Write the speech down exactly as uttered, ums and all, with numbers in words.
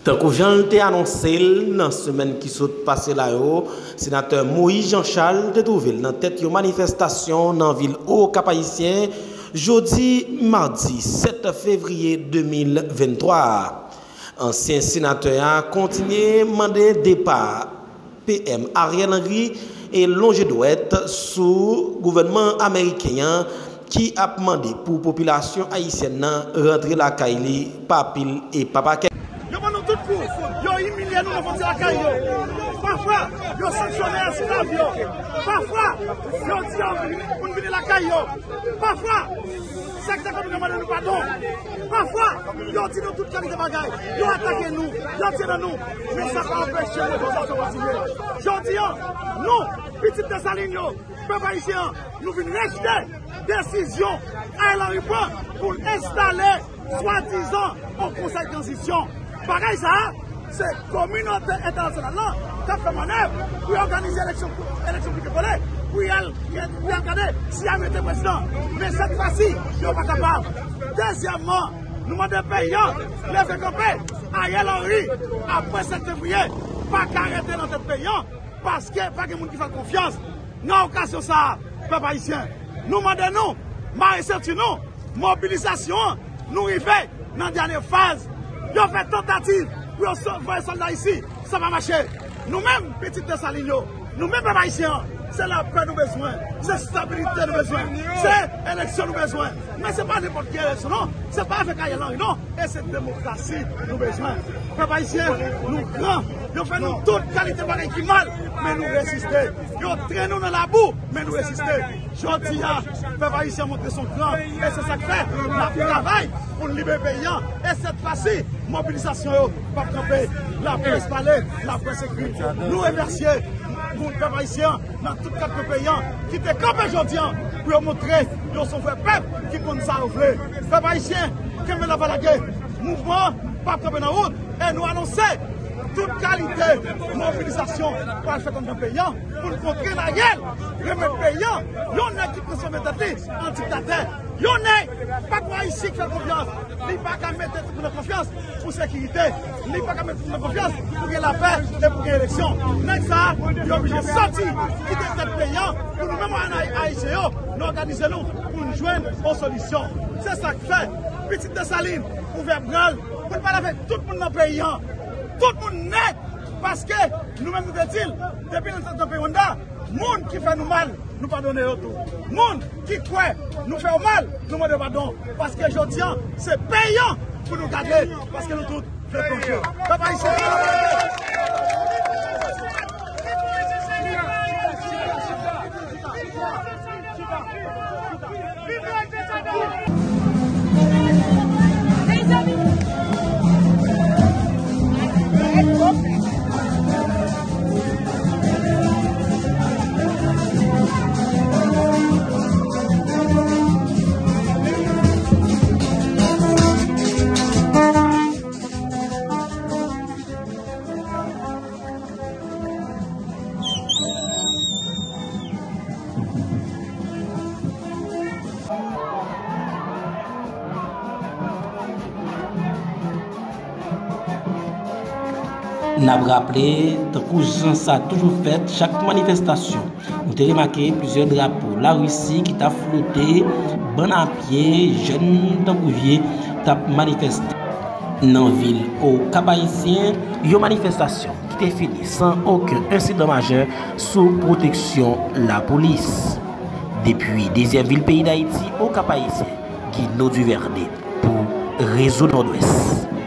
Tankou jan l te anonse l nan semèn ki sot pase la yo, senatè Moïse Jean Charles te twouve l nan tèt yon manifestasyon nan vil O Kap Ayisyen jodi madi sèt fevriye de mil venntwa a. Ansyen senatè a kontinye mande depa P M Ariel Henry e lonje dwèt sou gouvènman ameriken an ki ap mande pou popilasyon ayisyèn nan rantre lakay li pa pil e pa pakèt. Yo ban nou tout kou, yo imilye nou nan fwontyè lakay yo. Pafwa, yo sanksyone esklav yo. Pafwa, yo di yo pou n vini lakay yo. Pafwa, sektè ekonomik yo mande nou padon. Pafwa, yo di nou tout kalite bagay. Yo atake nou, yo tire nou. Men sa pa anpeche mobilizasyon kontinye. Jodi a, nou, pitit Desalin yo, pèp ayisyen an, nou vin rejte desizyon Ariel Henry pran pou l enstale swadizan yon konsèy tranzisyon. Bagay sa a, se kominote entènasyonal la k ap fè mannèv pou y òganize eleksyon, eleksyon pike kole, pou y al, pou y al gade si y a mete prezidan. Men sèt fwa si, yo pa kapab. Dezyèmman, nou mande peyi a leve kanpe. Ariel Henry, apre sèt fevriye, pa ka rete nan tèt peyi a, paske pa gen moun ki fè l konfyans. Nan okazyon sa a, pèp ayisyen, nou mande nou mare senti nou. Mobilizasyon an, nou rive nan dènye faz. Yo fè tantativ pou yo so-, voye sòlda isi, sa pa mache. Nou menm, pitit Desalin yo, nou menm pèp ayisyen an, se lapè nou bezwen, se estabilite nou bezwen, se eleksyon nou bezwen. Men se pa nenpòt ki eleksyon non, se pa avèk Ariel Henry non, e se demokrasi nou bezwen. Pèp ayisyen, nou gran, yo fè nou tout kalite bagay ki mal, men nou reziste. Yo trennen nou nan labou, men nou reziste. Jodi a, pèp ayisyen montre son gran, e se sa k fè n ap travay pou n libere peyi a. E sèt fwa si, mobilizasyon yo p ap kanpe. Laprès pale, laprès ekri. Nou remèsye moun pèp ayisyen an nan tout kat kwen peyi a ki te kanpe jodi a pou yo montre yo se yon vrè pèp ki konn sa yo vle. Pèp ayisyen, kenbe la pa lage. Mouvman an p ap kanpe nan wout e nou anonse tout kalite mobilizasyon pral fèt anndan peyi a pou n kontre Ariel, remèt peyi a yon nèg ki transfòme tèt li an diktatè. Yon nèg pa kwè ayisyen ki fè l konfyans. Li pa ka mete tout moun nan konfyans pou sekirite. Li pa ka mete tout moun nan konfyans pou gen lapè e pou gen eleksyon. Nèg sa a, yo oblije sòti, kite tèt peyi a pou nou menm ay-, ayisyen yo, nou òganize nou pou n jwenn yon solisyon. Se sa k fè, pitit Desalin, ouvè bra l pou l pale avèk tout moun nan peyi a. Tout moun nèt, paske nou menm nou te di l, depi nou te nan peyi Wanda, moun ki fè nou mal, nou padone yo tou. Moun ki kwè nou fè yo mal, nou mande yo padon. Paske jodi a, se peyi a pou nou gade, paske nou tout vle pwodui. Pèp ayisyen! N ap raple, tankou jan sa toujou fèt, chak manifestasyon, nou te remake plizyè drapo Larisi ki t ap flote, bann a pye, jèn tankou vye, t ap manifeste. Nan vil O Kap Ayisyen, yon manifestasyon ki te fini san okenn ensidan majè sou pwoteksyon lapolis. Depi dezyèm vil peyi Dayiti, O Kap Ayisyen, Guy Nauduvernay pou Rezo Nòdwès.